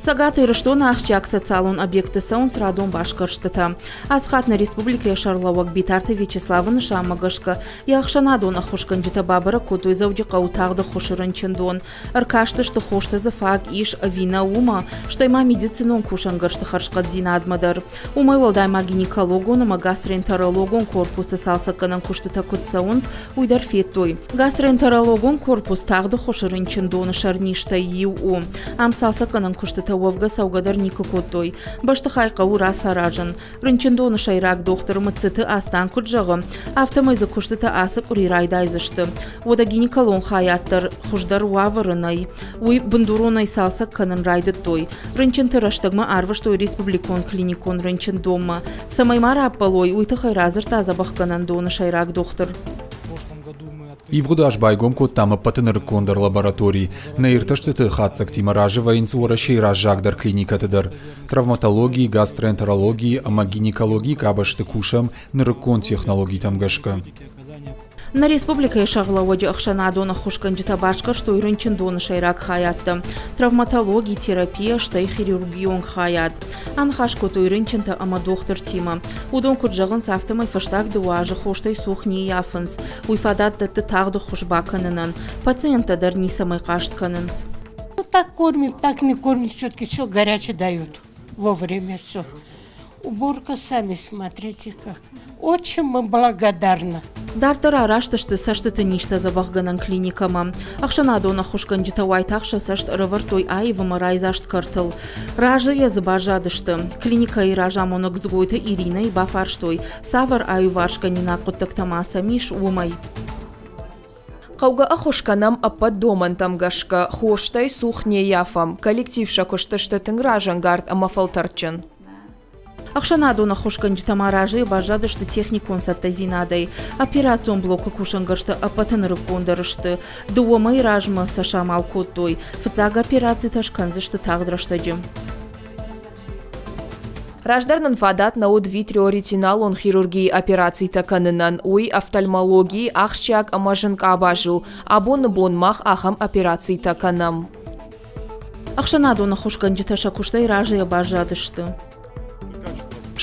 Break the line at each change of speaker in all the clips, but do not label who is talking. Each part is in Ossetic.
Цӕгат Ирыстоны ахсджиаг социалон объектты цӕуынц радон басгӕрстытӕ. Ацы хатт нӕ республикӕйы сӕргълӕууӕг Битарты Вячеславы нысанмӕ гӕсгӕ йӕ ӕхсӕнадон ӕххуысгӕнджытӕ бабӕрӕг кодтой Дзӕуджыхъӕуы тагъд ӕххуысы рынчындон. Ӕркастысты хостӕ дзы фаг ис ӕви нӕ, уымӕ, стӕй ма медицинон кусӕнгӕрзты хӕрзхъӕддзинадмӕ дӕр. Уымӕй уӕлдай ма гинекологон ӕмӕ гастроэнтерологон корпусты цалцӕггӕнӕн куыстытӕ куыд цӕуынц, уый дӕр федтой. Гастроэнтерологон корпус тагъд ӕххуысы рынчындоны сӕрнизтӕй иу у. Ам цалцӕггӕнӕн куыстытӕ уӕвгӕ цӕугӕ дӕр никуы кодтой. Бӕстыхай хъӕуы рацаразын. Рынчындоны сӕйраг дохтыр Мыцыты Астан куыд зӕгъы, афтӕмӕй дзы куыстытӕ ацы къуыри райдайдзысты. Уӕдӕ гинеколон хайад дӕр хуыздӕр уавӕры нӕй. Уый бындуронӕй цалцӕг кӕнын райдыдтой. Рынчынты рӕстӕгмӕ арвыстой республикон клиникон рынчындонмӕ. Цӕмӕй ма раппӕлой, уый тыххӕй радзырдта дзӕбӕхгӕнӕндоны сӕйраг дохтыр.
Ивгъуыд аз байгом кодтам ӕппӕты нырыккондӕр лаборатори. Нӕ иртӕстыты хатдзӕгтимӕ разы вӕййынц Уӕрӕсейы раззагдӕр клиникӕты дӕр. Травматологийы, гастроэнтерологийы ӕмӕ гинекологийы къабӕзты кусӕм нырыккон технологитӕм гӕсгӕ.
Нӕ республикӕйы сӕргълӕууӕджы ӕхсӕнадон ӕххуысгӕнджытӕ басгӕрстой рынчындоны сӕйраг хайадтӕ, травматологи, терапия, стӕй хирургион хайад. Аныхас кодтой рынчынтӕ ӕмӕ дохтыртимӕ. Уыдон куыд зӕгъынц, афтӕмӕй фӕстаг дыууӕ азы хостӕй цух не ййафынц. Уый фадат дӕтты тагъд ӕххуыс бакӕнынӕн. Пациенттӕ дӕр ницӕмӕй хъаст кӕнынц.
Так кормят, так не кормят, все-таки все горячее дают вовремя все. Уборка сами смотрите как. Очень мы благодарны.
Дарддӕр араст сты цӕстыты низтӕ дзӕбӕхгӕнӕн клиникӕмӕ. Ӕхсӕнадон ӕххуысгӕнджытӕ уайтагъд сӕ цӕст ӕрӕвӕрдтой аив ӕмӕ райдзаст кӕртыл. Разыйӕ дзы баззадысты. Клиникӕйы разамонӕг Дзгойты Иринӕйы бафарстой, цавӕр аиуварсгӕнинаг хъуыддӕгтӕ ма сӕм ис, уымӕй.
Хъӕугӕ ӕххуыс кӕнӕм ӕппӕт домӕнтӕм гӕсгӕ, хостӕй цух не ййафӕм, коллектив сӕ куысты сты тынг разӕнгард ӕмӕ фӕлтӕрдджын.
Ӕхсӕнадон ӕххуысгӕнджытӕ ма разыйы баззадысты техникон цӕттӕдзинадӕй. Операцион блокы кусӕнгӕрзтӕ ӕппӕты нырыккондӕр сты. Дыууӕ мӕйы размӕ сӕ самал кодтой. Фыццаг операцитӕ скӕндзысты тагъд рӕстӕджы.
Раздӕр нын фадат нӕ уыд витриоретиналон хирургийы операцитӕ кӕнынӕн. Уый офтальмологийы ахсджиаг ӕмӕ зын къабаз у. Абоны бон мах ахӕм операцитӕ кӕнӕм.
Ӕхсӕнадон ӕххуысгӕнджытӕ сӕ куыстӕй разыйӕ баззадысты.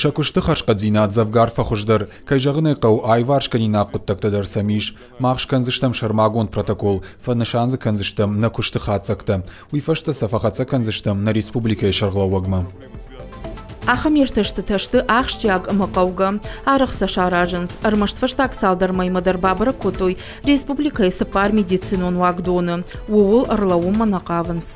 Сӕ куысты хӕрзхъӕддзинад дзӕвгар фӕхуыздӕр. Кӕй зӕгъын ӕй хъӕуы, аиварсгӕнинаг хъуыддӕгтӕ дӕр сӕм ис. Мах скӕндзыстӕм сӕрмагонд протокол, фӕнысан дзы кӕндзыстӕм нӕ куысты хатдзӕгтӕ. Уый фӕстӕ сӕ фӕхӕццӕ кӕндзыстӕм нӕ республикӕйы сӕргълӕууӕгмӕ.
Ахӕм иртӕстытӕ сты ахсджиаг ӕмӕ хъӕугӕ. Арӕх сӕ саразынц. Ӕрмӕст фӕстаг цалдӕр мӕймӕ дӕр бабӕрӕг кодтой республикӕйы цыппар медицинон уагдоны. Ууыл ӕрлӕууынмӕ нӕ хъавынц.